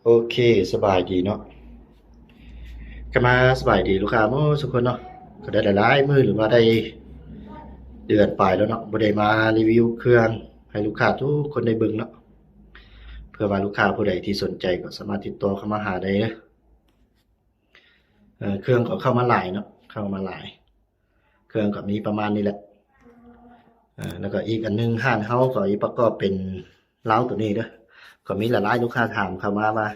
ໂອເຄ ສະບາຍດີເນາະ ກະມາສະບາຍດີລູກຄ້າໝົດທຸກຄົນເນາະ. ກະໄດ້ຫຼາຍໆມື້ ຫຼືວ່າໄດ້ເດືອນປາຍແລ້ວເນາະ ບໍ່ໄດ້ມາຣີວິວເຄື່ອງໃຫ້ລູກຄ້າທຸກຄົນໄດ້ເບິ່ງເນາະ. ເພື່ອວ່າລູກຄ້າຜູ້ໃດທີ່ສົນໃຈກໍສາມາດຕິດຕໍ່ເຂົ້າມາຫາໄດ້ເດີ. ເອີ ເຄື່ອງກໍເຂົ້າມາຫຼາຍເນາະ ເຂົ້າມາຫຼາຍ ເຄື່ອງກໍມີປະມານນີ້ແຫຼະ. ເອີ ແລ້ວກໍອີກອັນໜຶ່ງ ຮ້ານເຮົາກໍປະກອບເປັນເລົາໂຕນີ້ເດີ. ກໍມີຫຼາຍໆລູກຄ້າຖາມເຂົ້າມາວ່າ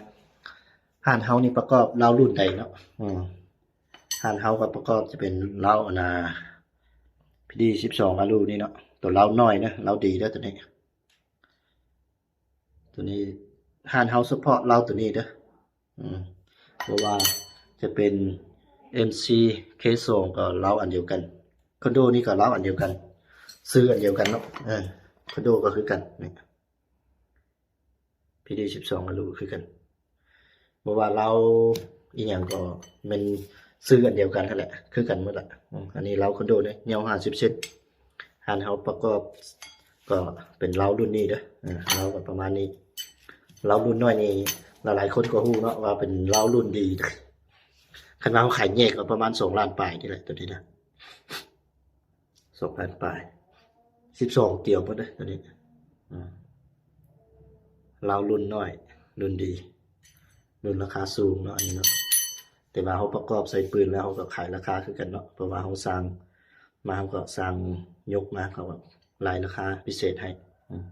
ຮ້ານເຮົານີ້ປະກອບເລົາລຸ້ນໃດເນາະ. ອືມ ຮ້ານເຮົາກໍປະກອບຈະເປັນເລົາອັນນ່າ ພີດີສິບສອງອາລູນີ້ເນາະ ໂຕເລົານ້ອຍເດີ ເລົາດີເດີໂຕນີ້. ໂຕນີ້ຮ້ານເຮົາສະເພາະເລົາໂຕນີ້ເດີ. ອືມ ບໍ່ວ່າຈະເປັນເອັມຊີ ເຄສອງ ກໍເລົາອັນດຽວກັນ ຄອນໂດນີ້ກໍເລົາອັນດຽວກັນ ຊື່ອັນດຽວກັນເນາະ. ເອີ ຄອນໂດກໍຄືກັນນີ້ ພີດີສິບສອງອາລູຄືກັນ. ບໍ່ວ່າເລົາອີ່ຫຍັງກໍແມ່ນຊື່ອັນດຽວກັນຫັ້ນແຫຼະ ຄືກັນໝົດລະ. ອືມ ອັນນີ້ເລົາຄອນໂດເດ້ ຍາວຫ້າສິບເຊັນ ຮ້ານເຮົາປະກອບກໍເປັນເລົາລຸ້ນນີ້ເດີ. ເອີ ເລົາກໍປະມານນີ້ ເລົາລຸ້ນນ້ອຍນີ້ ຫຼາຍໆຄົນກໍຮູ້ເນາະວ່າເປັນເລົາລຸ້ນດີ. ຄັນວ່າເຮົາຂາຍແຍກກໍປະມານສອງລ້ານປາຍນີ້ແຫຼະ ໂຕນີ້ນະ. ສອງພັນປາຍ ສິບສອງກຽວໝົດເດ້ໂຕນີ້. ອືມ ເລົາລຸ້ນນ້ອຍ ລຸ້ນດີ ລຸ້ນລາຄາສູງເນາະ ອັນນີ້ເນາະ. ແຕ່ວ່າເຮົາປະກອບໃສ່ປືນແລ້ວ ເຮົາກໍຂາຍລາຄາຄືກັນເນາະ ເພາະວ່າເຮົາສ້າງມາ ເຮົາກໍສ້າງຍົກມາ ເຮົາກໍລາຍລາຄາພິເສດໃຫ້. ອືມ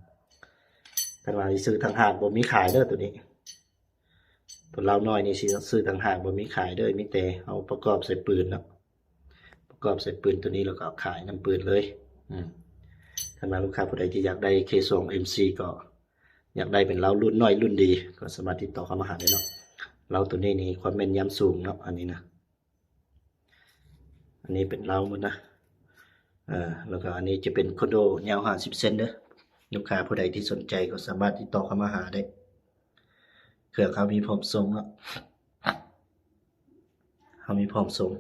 ຄັນວ່າຊິຊື້ຕ່າງຫາກ ບໍ່ມີຂາຍເດີໂຕນີ້. ໂຕເລົານ້ອຍນີ້ຊິຊື້ຕ່າງຫາກ ບໍ່ມີຂາຍເດີ ມີແຕ່ເຮົາປະກອບໃສ່ປືນເນາະ ປະກອບໃສ່ປືນໂຕນີ້ ແລ້ວກໍຂາຍນຳປືນເລີຍ. ອືມ ຄັນວ່າລູກຄ້າຜູ້ໃດທີ່ຢາກໄດ້ເຄສອງເອັມຊີ ກໍຢາກໄດ້ເປັນເລົາລຸ້ນນ້ອຍລຸ້ນດີ ກໍສາມາດຕິດຕໍ່ເຂົ້າມາຫາໄດ້ເນາະ. ເລົາໂຕນີ້ນີ້ຄວາມແມ່ນຍຳສູງເນາະ ອັນນີ້ນະ. ອັນນີ້ເປັນເລົາໝົດນະ. ເອີ ແລ້ວກໍອັນນີ້ຈະເປັນຄອນໂດຍາວຫ້າສິບເຊັນເດີ. ລູກຄ້າຜູ້ໃດທີ່ສົນໃຈກໍສາມາດຕິດຕໍ່ເຂົ້າມາຫາໄດ້ ເຄື່ອງເຮົາມີພ້ອມສົ່ງເນາະ ເຮົາມີພ້ອມສົ່ງ.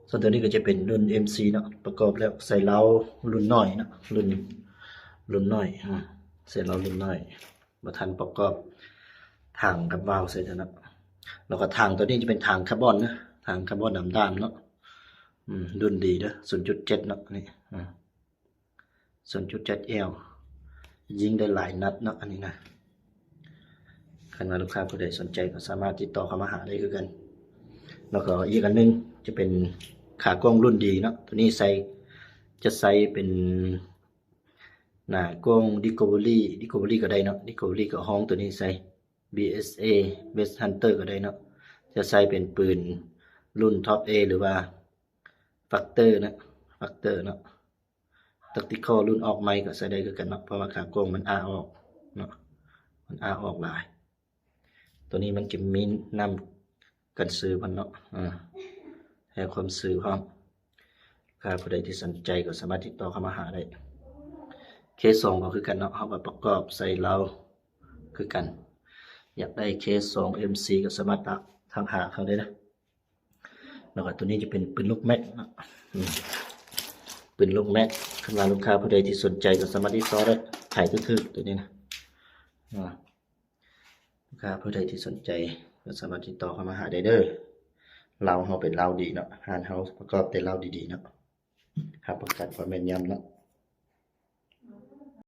ສ່ວນໂຕນີ້ກໍຈະເປັນລຸ້ນເອັມຊີເນາະ ປະກອບແລ້ວໃສ່ເລົາລຸ້ນນ້ອຍເນາະ ລຸ້ນ ລຸ້ນນ້ອຍ ອາ ໃສ່ເລົາລຸ້ນນ້ອຍ. ບໍ່ທັນປະກອບຖັງກັບວາວໃສ່ເທື່ອເນາະ. ແລ້ວກໍຖັງໂຕນີ້ຈະເປັນຖັງຄາບອນເນາະ ຖັງຄາບອນດຳໆເນາະ. ອືມ ລຸ້ນດີເດີ ສູນຈຸດເຈັດເນາະ ນີ້ ອືມ ສູນຈຸດເຈັດແອລ ຍິງໄດ້ຫຼາຍນັດເນາະ ອັນນີ້ນະ. ຄັນວ່າລູກຄ້າຜູ້ໃດສົນໃຈກໍສາມາດຕິດຕໍ່ເຂົ້າມາຫາໄດ້ຄືກັນ. ແລ້ວກໍອີກອັນໜຶ່ງຈະເປັນຂາກ້ອງລຸ້ນດີເນາະ ໂຕນີ້ໃສ່ ຈະໃສ່ເປັນ ໜ້າກ້ອງ Discovery Discovery ກໍໄດ້ເນາະ Discovery ກໍຮ້ອງໂຕນີ້ໃສ່ ບີເອສເອ West Hunter ກໍໄດ້ເນາະ. ຈະໃສ່ເປັນປືນລຸ້ນ Top A ຫຼືວ່າ Factor ເນາະ Factor ເນາະ Tactical ລຸ້ນອອກໃໝ່ກໍໃສ່ໄດ້ຄືກັນເນາະ ເພາະວ່າຂາກ້ອງມັນອ້າອອກເນາະ ມັນອ້າອອກຫຼາຍ. ໂຕນີ້ມັນຈະມີນ້ຳກັນຊືພະເນາະ ອາ ໃຫ້ຄວາມຊືພະ. ຖ້າຜູ້ໃດທີ່ສົນໃຈກໍສາມາດຕິດຕໍ່ເຂົ້າມາຫາໄດ້. ເຄສອງກໍຄືກັນເນາະ ເຮົາກໍປະກອບໃສ່ເລົາຄືກັນ. ຢາກໄດ້ເຄສອງເອັມຊີກໍສາມາດທັກ ທັກຫາເຂົາໄດ້ເດີ. ແລ້ວກໍໂຕນີ້ຈະເປັນປືນລູກແມັກເນາະ ອືມ ປືນລູກແມັກ. ຄັນວ່າລູກຄ້າຜູ້ໃດທີ່ສົນໃຈກໍສາມາດຕິດຕໍ່ໄດ້ ຂາຍຖືກໆ ໂຕນີ້ນະ ອາ. ລູກຄ້າຜູ້ໃດທີ່ສົນໃຈກໍສາມາດຕິດຕໍ່ເຂົ້າມາຫາໄດ້ເດີ. ເລົາເຮົາເປັນເລົາດີເນາະ ຮ້ານເຮົາປະກອບແຕ່ເລົາດີໆເນາະ ຮັບປະກັນຄວາມແມ່ນຍຳເນາະ.